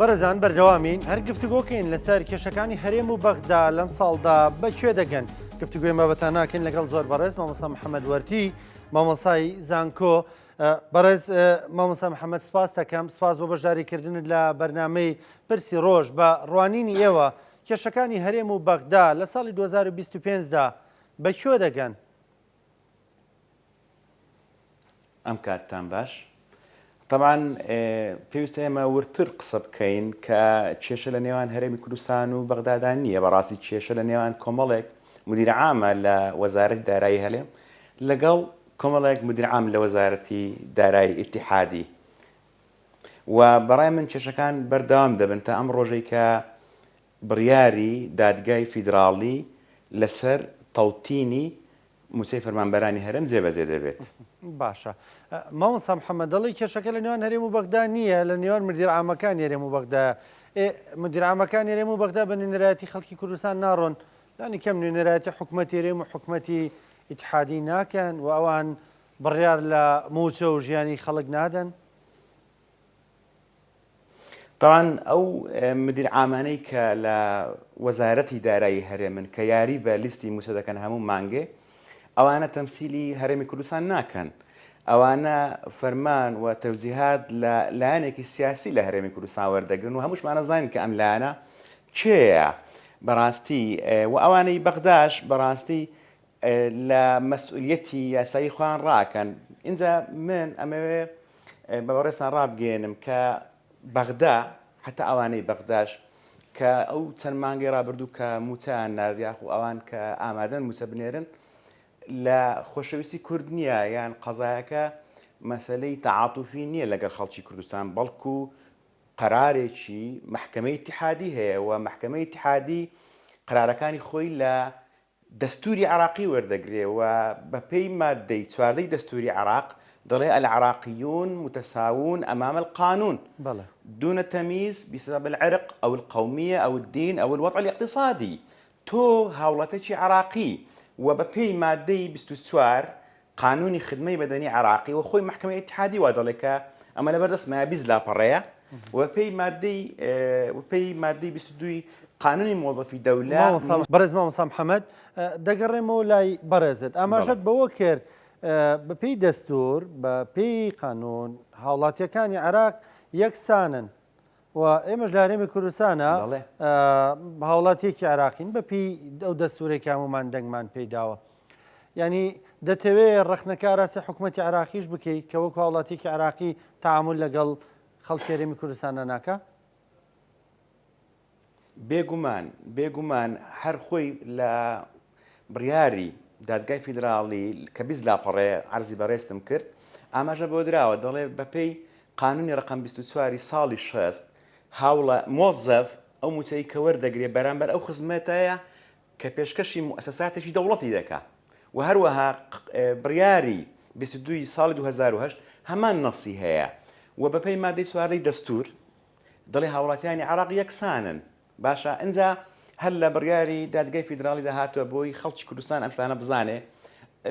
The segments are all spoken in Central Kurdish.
بەڕێزان بەردەوامین هەر گفتوگۆکەین لەسەر کێشەکانی هەرێم و بەغدا لەم ساڵدا بە کوێ دەگەن گفتوگوێ مابەتان ناکەین لەگەڵ زۆر بەڕێز مامۆستا محەممەد وەرتی مامۆسای زانکۆ بەڕێز مامۆستا محەممەد سپاس دەکەم سپاس بۆ بەشداریکردنت لە بەرنامەی پرسی ڕۆژ بە ڕوانینی ئێوە کێشەکانی هەرێم و بەغدا لە ساڵی 2025 دا بە کوێ دەگەن؟ ئەم کاتتان باش. تەبعەن پێویستە ئێمە وردتر قسە بکەین کە کێشە لە نێوان هەرێمی کوردستان و بەغدادا نییە بەڕاستی کێشە لە نێوان کۆمەڵێک مدیر عامە لە وەزارەتی دارایی هەرێم لەگەڵ کۆمەڵێک مدیر عام لە وەزارەتی دارایی ئیتیحادی و بەڕای من کێشەکان بەردەوام دەبن تا ئەم ڕۆژەی کە بڕیاری دادگای فیدراڵی لەسەر تەوتینی مووچەی فەرمانبەرانی هەرێم جێبەجێ دەبێت. باشە مامۆستا محەمەد دەڵێی کێشەکە لە نێوان هەرێم و بەغدا نییە لە نێوان مدیر عامەکانی هەرێم و بەغدایە ئێ مدیر عامەکانی هەرێم و بەغدا بە نوێنەرایەتی خەڵکی کوردستان ناڕۆن لانی کەم نوێنەرایەتی حکومەتی هەرێم و حکومەتی ئیتحادی ناکەن و ئەوان بڕیار لە مووچە و ژیانی خەڵک نادەن؟ تەبعەن ئەو مدیر عامانەی کە لە وەزارەتی دارایی هەرێمن کە یاری بە لیستی مووچە دەکەن هەموو مانگێ ئەوانە تەمسیلی هەرێمی کوردستان ناکەن ئەوانە فەرمان و تەوجیهات لە لایەنێکی سیاسی لە هەرێمی کوردستان وەردەگرن و هەمووشمانە زانین کە ئەم لایەنە کێیە بەڕاستی و ئەوانەی بەغداش بەڕاستی لە مەسئولیەتی یاسایی خۆیان ڕاکەن ئینجا من ئەمەوێ بە بەڕێزتان ڕابگەیەنم کە بەغدا حتا ئەوانەی بەغداش کە ئەو چەند مانگەی ڕابردوو کە موچەیان نارد یاخو ئەوان کە ئامادەن موچە بنێرن لە خۆشەویستی کورد نییە یان قەزایەکە مەسلەی تەعاتوفی نییە لەگەڵ خەڵکی کوردستان بەڵکو قەرارێکی مەحکەمەی ئیتیحادی هەیە و مەحکەمەی ئیتیحادی قەرارەکانی خۆی لە دەستووری عێراقی وەردەگرێ و بە پێی ماددەی چواردەی دەستووری عێراق دەڵێ العراقیون متساوون امام القانون بەڵێ. دون تمیز بسبب العرق او القومیە او الدین او الوضع الاقتصادی تۆ هاوڵاتێکی عێراقی و بە پێی ماددەی 24 قانونی خدمەی مەدەنی عێراقی و خۆی مەحکەمەی ئیتیحادی وا دەڵێ کە ئەمە لەبەر دەستمایە 20 لاپەڕەیە و پێی مادەی و پێی مادەی 22 قانونی مۆزەفی دەولە بەڕێز مامۆستا محەممەد دەگەڕێمەوە لای بەڕێزت ئاماژەت بەوە کرد بە پێی دەستور بە پێی قانون هاوڵاتیەکانی عێراق یەکسانن و ئێمەش لە هەرێمی کوردستانە هاوڵاتیەکی عێراقین بە پێی ئەو دەستورێک هەمومان دەنگمان پێی داوە یانی دەتەوێ ڕەخنەکە ئاراستەی حکومەتی عێراقیش بکەی کە وەکو هاوڵاتیەکی عێراقی تەعامول لەگەڵ خەڵکی هەرێمی کوردستاندا ناکا؟ بێگومان، بێگومان هەر خۆی لە بڕیاری دادگای فیدراڵی کە 20 لاپەڕەیە عەرزی بەڕێزتم کرد ئاماژە بۆ دراوە دەڵێ بەپێی قانونی ڕقم 24 ساڵی 60 هاوڵە مۆزەف ئەو موچەی کە وەردەگرێ بەرامبەر ئەو خزمەتەیە کە پێشکەشی موئەسەساتێکی دەوڵەتی دەکا و هەروەها بڕیاری 22 ی ساڵی 2008 هەمان نەسی هەیە و بەپێی مادەی چواردەی دەستور دەڵێ هاوڵاتیانی عێراق یەکسانن باشە ئینجا هەر لە بڕیاری دادگای فیدراڵیدا هاتووە بۆی خەڵکی کوردستان ئەم شتانە بزانێ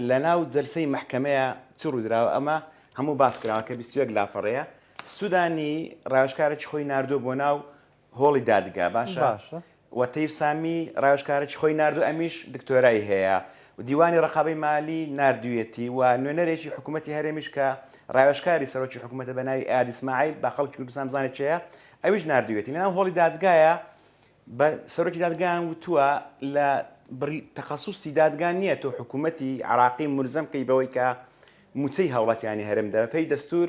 لە ناو جەلسەی مەحکەمەیە چ ڕوودراوە ئەمە هەموو باس کراوە کە 21 لاپەڕەیە سودانی ڕاوێژکارێکی خۆی ناردووە بۆ ناو هۆڵی دادگا باشە باشە. و تەیف سامی ڕاوێژکارێکی خۆی ناردو ئەمیش دکتۆرای هەیە و دیوانی ڕەقابەی مالی ناردویەتی و نوێنەرێکی حکوومەتی هەرێمیش کە ڕاوێژکاری سەرۆکی حکوومەتە بە ناوی ئیاد ئیسماعیل با خەڵکی کوردستان بزانێت کێیە ئەویش ناردویەتی لەناو هۆڵی دادگایە بە سەرۆکی دادگایان وتووە لە بڕی تەخەسوسی دادگا نییە تۆ حکوومەتی عراقی ملزەم کەی بەوەی کە مووچەی هاوڵاتیانی هەرێم دە بەپێی دەستور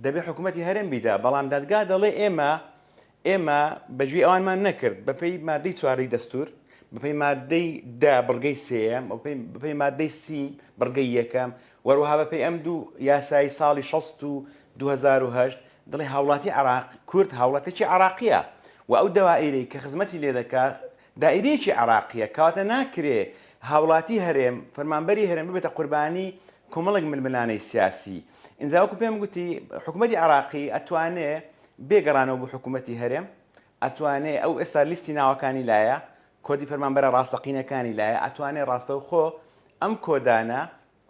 دەبێ حکوومەتی هەرێم بیدا بەڵام دادگا دەڵێ ئێمە ئێمە بە گوێی ئەوانمان نەکرد بەپێی مادەی چواردەی دەستور بەپێی مادەی دە بڕگەی سێیەم بەپێی مادەی سی بڕگەی یەکەم وەروەها بەپێی ئەم دوو یاسای ساڵی 2008 دەڵێ هاوڵاتی عراق کورد هاوڵاتێکی عراقیە و ئەو دەوائیرەی کە خزمەتی لێ دەکا دائیرەیەکی عراقیە کەواتە ناکرێ هاوڵاتی هەرێم فەرمانبەری هەرێم ببێتە قوربانی کۆمەڵێک ململانێی سیاسی ئینجا وەکو پێم گوتی حکوومەتی عراقی ئەتوانێ بێ گەڕانەوە بۆ حکوومەتی هەرێم ئەتوانێ ئەو ئێستا لیستی ناوەکانی لایە کۆدی فەرمانبەرە ڕاستەقینەکانی لایە ئەتوانێ ڕاستەوخۆ ئەم کۆدانە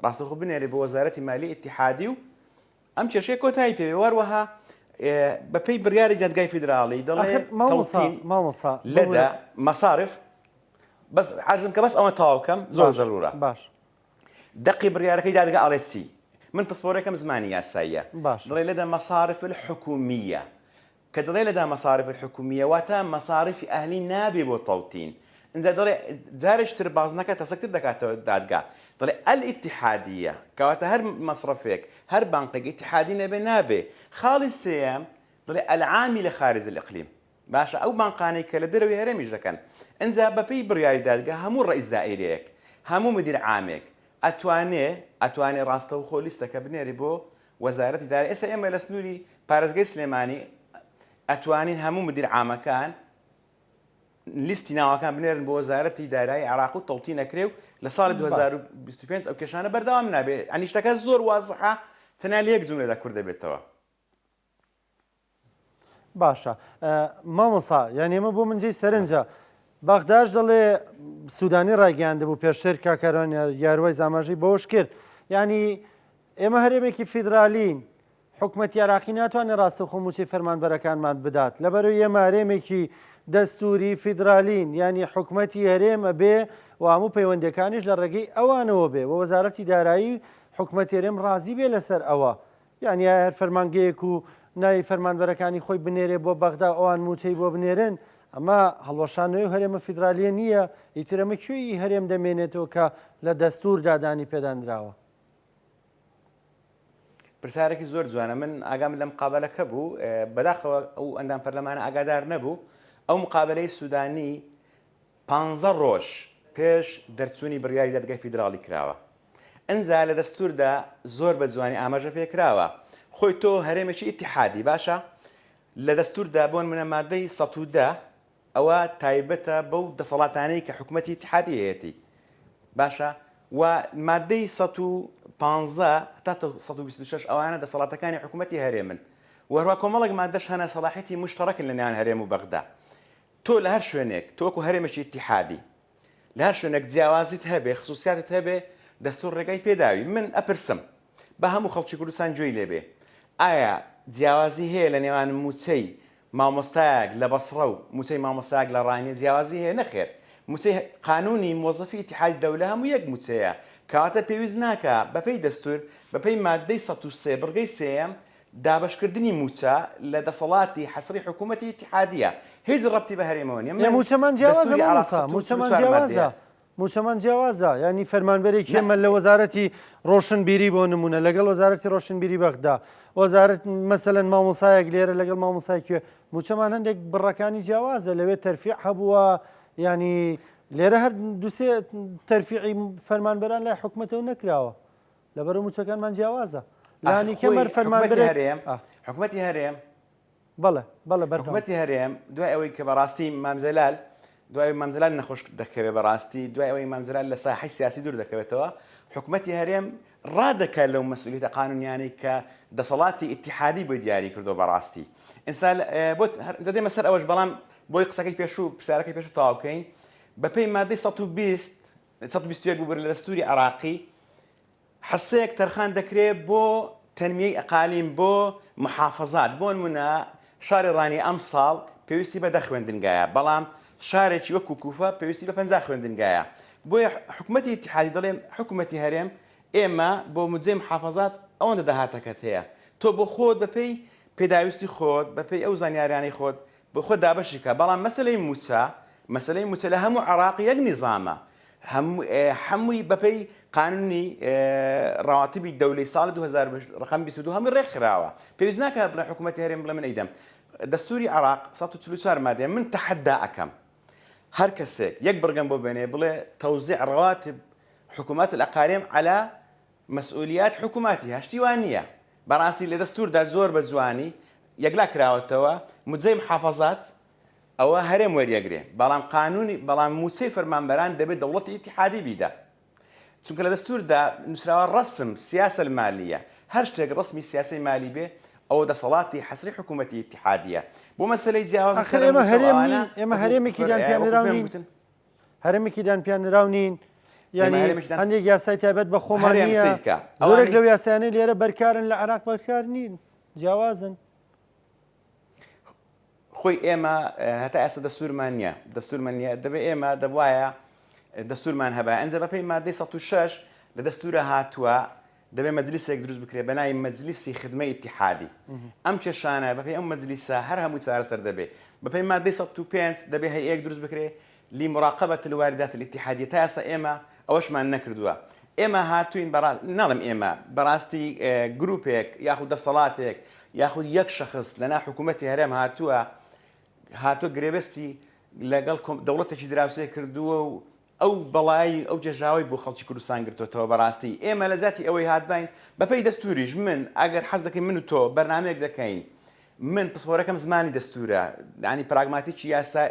ڕاستەوخۆ بنێرێ بۆ وەزارەتی مالی ئیتیحادی و ئەم کێشەیە کۆتایی پێ بێ. وەروەها بەپێی بڕیاری دادگای فیدراڵی دەڵێ تەوتین مامۆسا لەدە مەسارف بەس عەرزم کە بەس ئەوە تەواو کەم زۆر زەرورە باش دەقی بڕیارەکەی دادگا ئەڵێ چی من پسپۆرەکەم زمانی یاساییە باش دەڵێ لەدە مەسارف الحکومیە کە دەڵێ لەدا مەسارف الحکومیە واتە مەسارفی ئەهلی نابێ بۆ تەوتین ئینجا دەڵێ جارێکی تر بازنەکە تەسکتر دەکاتەوە دادگا دەڵێ الاتحادیە کەواتە هەر مەسرەفێک هەر بانقێک ئیتحادی نەبێ نابێ خاڵی سێیەم دەڵێ العامل خارج الاقلیم باشە ئەو بانقانەی کە لە دەرەوەی هەرێمیش دەکەن ئینجا بەپێی بڕیاری دادگا هەموو ڕئیس دائیرەیەک هەموو مدیر عامێک ئەتوانێ ئەتوانێ ڕاستەوخۆ لیستەکە بنێرێ بۆ وەزارەتی دارایی ئێستا ئێمە لە سنووری پارێزگای سلێمانی ئەتوانین هەموو مدیر عامەکان لیستی ناوەکان بنێرن بۆ وەزارەتی دارایی عێراق و تەوتین ئەکرێ و لە ساڵی 2025 ئەو کێشانە بەردەوام نابێ ئەنی شتەکە زۆر وازحە تەنیا لە یەک جوملەدا کورت دەبێتەوە. باشە مامۆسا یان ئێمە بۆ من جێی سەرنجە بەغداش دەڵێ سوودانی ڕایگەیاندبوو پێشتر کاکەران یاروای زاماژەی بەوەش کرد ینی ئێمە هەرێمێکی فیدرالین حکومەتی عێراقی ناتوانێت ڕاستەوخۆ مووچەی فەرمانبەرەکانمان بدات، لەبەرئەوەی ئێمە هەرێمێکی دەستووری فیدرالین، یانی حکومەتی هەرێم ئەبێ و هەموو پەیوەندیەکانیش لە ڕێگەی ئەوانەوە بێ و وەزارەتی دارایی حکومەتی هەرێم ڕازی بێ لەسەر ئەوە، یانی ئایا هەر فەرمانگەیەک و ناوی فەرمانبەرەکانی خۆی بنێرێ بۆ بەغدا و ئەوان مووچەی بۆ بنێرن، ئەمە هەڵوەشانەوەی هەرێمە فیدرالیە نییە، ئیتر ئەمە کوێی هەرێم دەمێنێتەوە کە لە دەستووردا دانی پێدانراوە؟ پرسیارێکی زۆر جوانە من ئاگام لە مقابلەکە بوو بەداخەوە ئەو ئەندام پەرلەمانە ئاگادار نەبوو ئەو مقابلەی سوودانی پ ڕۆژ پێش دەرچوونی بڕیاری دادگای فیدراڵی کراوە ئەجا لە دەستوردا زۆر بە جوانی ئاماژە پێکراوە خۆی تۆ هەرێمێکی ئیتحادی باشە لە دەستوردا بۆن منە مادەی 110 ئەوە تایبەتە بەو دەسەڵاتانەی کە حکومەتی ئیتحادی هەیەتی باشە و مادەی 115 هەتا 126 ئەوانە دەسەڵاتەکانی حکومەتی هەرێمن و هەروە کۆمەڵێک مادەش هەنە سەڵاحیەتی مشتەڕەکن لە نێوان هەرێم و بەغدا تۆ لە هەر شوێنێک تۆ وەکو هەرێمێکی ئیتحادی لە هەر شوێنێک جیاوازیت هەبێ خصوصیاتت هەبێ دەستور ڕێگای پێداوی من ئەپرسم با هەموو خەڵکی کوردستان گوێی لێبێ ئایا جیاوازی هەیە لە نێوان مووچەی مامۆستایەک لە بەسڕە و مووچەی مامۆستایەک لە ڕانیە جیاوازی هەیە؟ نەخێر مووچەی قانونی مۆزەفی ئیتیحادی دەولە هەموو یەک مووچەیە کەواتە پێویست ناکا بەپێی دەستور بەپێی ماددەی 103 بڕگەی سێیەم دابەشکردنی مووچە لە دەسەڵاتی حەسری حکوومەتی ئیتیحادیە هیچ ڕەبتی بە هەرێمەوە نیە من مووچەمان جیاوازە دەستوری عێراق مامۆستا مووچەمان 144 جیاوازە ماددەیە مووچەمان جیاوازە یانی فەرمانبەرێکی نا ئێمە لە وەزارەتی ڕۆشنبیری بۆ نمونە لەگەڵ وەزارەتی ڕۆشنبیری بەغدا وەزارەت مەسەلەن مامۆسایەک لێرە لەگەڵ مامۆسای کوێ مووچەمان هەندێک بڕەکانی جیاوازە لەوێ تەرفیع هەبووە ینی لێرە هەر دوسێ تەرفیعی فەرمانبەران لای حکومەتەوە نەکراوە لەبەر مووچەکانمان جیاوازە ئاخر لانی خۆی کەمەر حکومەتی فەرمانبەرێک هەرێم ئا. حکومەتی هەرێم بەڵێ بەڵێ بەردەوام. حکومەتی هەرێم دوای ئەوەی کە بەڕاستی مام جەلال دوای مام جەلال نەخۆش دەکەوێت بەڕاستی دوای ئەوەی مام جەلال لە ساحەی سیاسی دوور دەکەوێتەوە حکومەتی هەرێم ڕادەکات لەو مەسئولیەتە قانونیانەی کە دەسەڵاتی ئیتیحادی بۆی دیاری کردووە بەڕاستی ئینسان بۆ دەدێمە سەر ئەوەش بەڵام بۆی قسەکەی پێشوو پرسیارەکەی پێشوو تەواو بکەین بەپێی مادەی 120 121 ببورە لە دەستوری عێراقی حسەیەک تەرخان دەکرێ بۆ تەنمیەی ئەقالیم بۆ محافەزات بۆنمونە شاری ڕانیە ئەمساڵ پێویستی بە دە خوێندنگایە بەڵام شارێکی وەکو کوفە پێویستی بە 50 خوێندنگایە بۆیە حکومەتی ئیتیحادی دەڵێ حکومەتی هەرێم ئێمە بۆ مجێ محافەزات ئەوەندە داهاتەکەت هەیە تۆ بۆ خۆت بەپێی پێداویستی خۆت بەپێی ئەو زانیاریانەی خۆت بۆ خۆت دابەشی بکە بەڵام مەسەلەی موچە مەسەلەی موچە لە هەموو عێراق یەک نیزامە هەمووی بەپێی قانونی ڕەواتبی دەولەی ساڵی 2000 ڕقم 22 هەمووی ڕێکخراوە پێویست ناکە بڵێ حکوومەتی هەرێم بڵێ من ئەیدەم دەستوری عێراق 144 مادەیە من تەحەدا ئەکەم هەر کەسێک یەک بڕگەم بۆ بێنێ بڵێ توزیع رواتب حکومات الأقاليم على مسئولیات حکوماتیه شتی وا نییە بەڕاستی لە دەستوردا زۆر بە جوانی یەکلا کراوەتەوە مجەی محافەزات ئەوە هەرێم وەریەگرێ بەڵام قانونی بەڵام موچەی فەرمانبەران دەبێت دەوڵەتی ئیتیحادی بیدا چونکە لە دەستوردا نووسراوە ڕەسم سیاسە المالیە هەر شتێک ڕەسمی سیاسەی مالی بێ ئەوە دەسەڵاتی حەسری حکوومەتی ئیتیحادیە بۆ مەسەلەی جیاوازی ئاخر سەر ئێمە مووچە و هەرێم ئەوانە نین ئێمە وەکو هەرێمێکی فەر- دانپیانراو وەکو پێم نین گوتن هەرێمێکی دانپیانراو نین ئێمە یعنی هەرێمێکی دان هەندێک یاسای تایبەت بە خۆمان هەرێم نییە سەیرکە زۆرێک ئەوانەی لەو یاسایانەی لێرە بەرکارن لە عێراق بەرکار نین جیاوازن. خۆی ئێمە هەتا ئێستا دەستورمان نییە دەستورمان نییە دەبێ ئێمە دەبواە دەستورمان هەبایە ئەنجا بەپێی مادەی 106 لە دەستورە هاتووە دەبێ مەجلیسێک دروست بکرێ بە ناوی مەجلیسی خدمەی ئیتیحادی ئەم کێشانە بەپێی ئەم مەجلیسە هەر هەمووی چارەسەر دەبێ بەپێی مادەی 105 دەبێ هەیئەیەک دروست بکرێ لمراقبە الواردات الاتحادیە تا ئێستا ئێمە ئەوەشمان نەکردووە ئێمە هاتوین بەڕاست ناڵم ئێمە بەڕاستی گروپێک یاخود دەسەڵاتێک یاخود یەک شخص لەنا حکوومەتی هەرێم هاتووە هاتووە گرێبەستی لەگەڵ دەوڵەتێکی دراوسێ کردووە و ئەو بەڵای ئەو گێژاوەی بۆ خەڵکی کوردستان گرتۆتەوە بەڕاستی ئێمە لە جاتی ئەوەی هاتباین بەپێی دەستوریش من ئەگەر حەز دەکەین من و تۆ بەرنامەیەک دەکەین من پسپۆرەکەم زمانی دەستورە ینی پراگماتیکی یاسا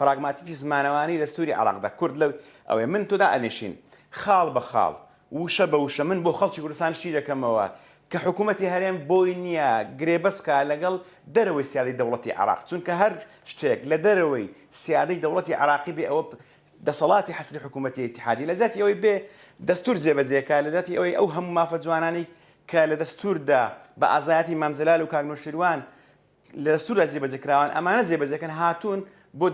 پراگماتیکی زمانەوانی دەستوری عراقدا کورد لەو ئەوەی من تۆدا ئەنیشین خاڵ بە خاڵ وشە بە وشە من بۆ خەڵکی کوردستان شی دەکەمەوە کە حکوومەتی هەرێم بۆی نییە گرێبەست بکا لەگەڵ دەرەوەی سیادەی دەوڵەتی عێراق چونکە هەر شتێک لە دەرەوەی سیادەی دەوڵەتی عێراقی بێ ئەوە دەسەڵاتی حەسری حکوومەتی ئیتیحادی لە جیاتی ئەوەی بێ دەستور جێبەجێ کا لە جیاتی ئەوەی ئەو هەموو مافە جوانانەی کە لە دەستوردا بە ئازایەتی مام جەلال و کاک نەوشیروان لە دەستوردا جێبەجێ کراوان ئەمانە جێبەجێکەن هاتوون بۆ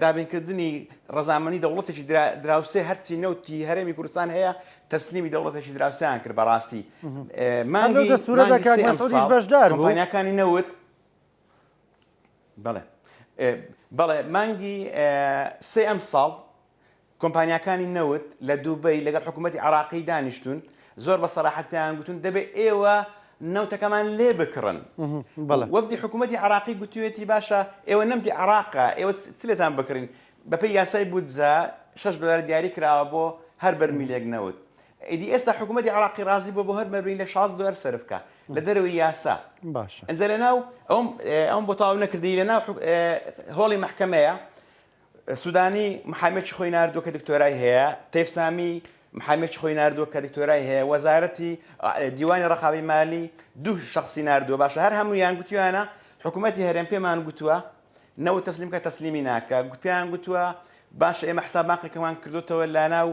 دابینکردنی ڕەزامەندی دەوڵەتێکی دراوسێ هەرچی نەوتی هەرێمی کوردستان هەیە تەسلیمی دەوڵەتێکی دراوسیان کرد بەڕاستی مانگی دەستورەدا کاک مەسعودیش بەشدار بوو کۆمپانیاکانی نەوت بەڵێ بەڵێ مانگی سێ ئەم ساڵ کۆمپانیاکانی نەوت لە دوبەی لەگەڵ حکوومەتی عراقی دانیشتون زۆر بە سەراحەت پێیان گوتون دەبێ ئێوە نەوتەکەمان لێ بکڕن وەفدی حکوومەتی عراقی گوتوێتی باشە ئێوە نەمتی عراقە ئێوە چ لێتان بکڕین بەپێی یاسای بودجە 6 دلار دیاری کراوە بۆ هەر بەرمیلێک نەوت ئیدی ئێستا حکوومەتی عراقی ڕازی بۆ بۆ هەر بەرمیلێک 16 دلار سەرف بکە لە دەرەوەی یاسا باشە ئەنجا لەناو ئەوم ئەوم بۆ تەواو نەکردی لەناو هۆڵی مەحکەمەیە سودانی محامێکی خۆی ناردووە کە دکتۆرای هەیە، تەیف سامی محامێکی خۆی ناردووە کە دکتۆرای هەیە، وەزارەتی دیوانی ڕەقابەی مالی دوو شخصی ناردووە، باشە هەر هەموویان گوتویانە حکوومەتی هەرێم پێمان گوتووە نەوت تەسلیم کە تەسلیمی ناکە، پێیان گوتووە باشە ئێمە حساب بانقێکمان کردوتەوە لەناو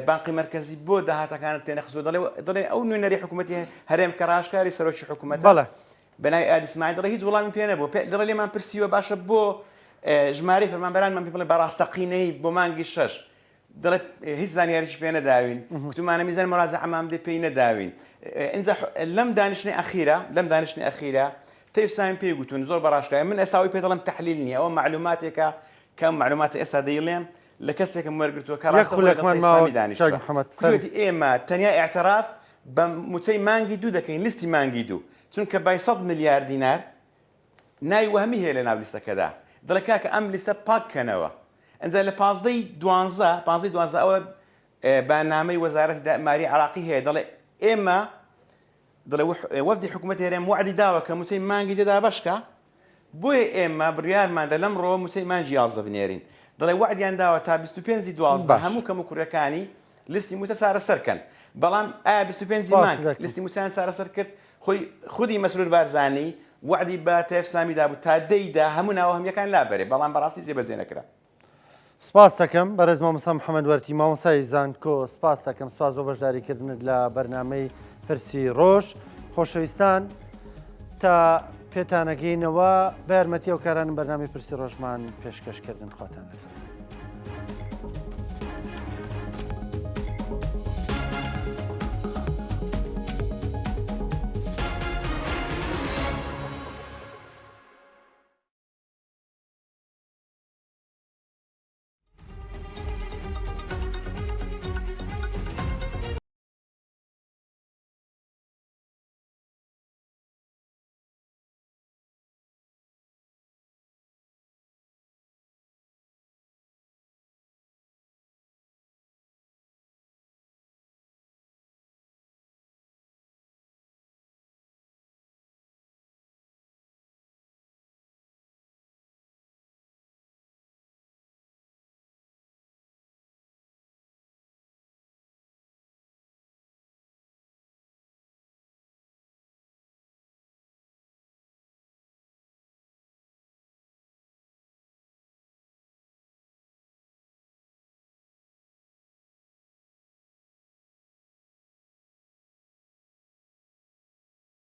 بانقی مەرکەزی بۆ داهاتەکانت تێنەخستووە، دەڵێ دەڵێ ئەو نوێنەری حکوومەتی هەرێم کە ڕاشکاری سەرۆکی حکوومەتە بەڵێ بەناوی ئادی سمایل دەڵێ هیچ وەڵامی پێ نەبوو پێ دەڵێ لێمان پرسیوە باشە بۆ ژمارەی فەرمانبەرانمان پێ بڵێ بە ڕاستەقینەی بۆ مانگی شەش دەڵێ هیچ زانیاریی پێ نەداوین گوتومانە میزان مراجعەمان بدەی پێی نەداوین ئینجا لەم دانیشتنی ئەخیرە لەم دانیشتنی ئەخیرە تەیف سامی پێی گوتون زۆر بەڕاشکای من ئێستا ئەوەی پێ دەڵێم تحلیل نییە ئەوە معلوماتێکە کە ئەم معلوماتە ئێستا دەیڵێم لە کەسێکم وەرگرتووە کە ڕاستەوخۆ لەگەڵ تەیف خولەکمان ماوە سامی دانیشتووە کاک محەممەد گوتوویەتی ئێمە تەنیا ئیعتراف بە مووچەی مانگی دوو دەکەین لیستی مانگی دوو چونکە بای سەد ملیار دینار ناوی وەهمی هەیە لەناو لیستەکەدا دەڵێ کاکە ئەم لیستە پاک کەنەوە ئەنجا لە پازدەی دوانزە پازدەی دوانزە ئەوە بەیاننامەی وەزارەتی مالی عراقی هەیە دەڵێ ئێمە دەڵێ وەفدی حکوومەتی هەرێم وەعدی داوە کە مووچەی مانگی دو دابەش کا بۆیە ئێمە بڕیارماندا لەمڕۆوە مووچەی مانگی 11 بنێرین دەڵێ وەعدیان داوە تا 25 ی 12 باشە. هەموو کەموکوڕیەکانی لیستی مووچە چارەسەر کەن بەڵام ئایا 25 ی سپاس مانگ دەکەم. لیستی مووچەیان چارەسەر کرد خۆی خودی مەسرور بارزانی وەعدی بە تەیف سامی دابوو تا دەیدا هەموو ناوەهمیەکان لابەرێ بەڵام بەڕاستی جێبەجێ نەکرا. سپاست دەکەم بەڕێز مامۆستا محەمەد وەرتی مامۆستای زانکۆ سپاست دەکەم سپاس بۆ بەشداریکردنت لە بەرنامەی پرسی ڕۆژ خۆشەویستان تا پێتانەگەینەوە بە یارمەتی ئەو کارانم بەرنامەی پرسی ڕۆژمان پێشکەشکردن خواتان لەگەڵ.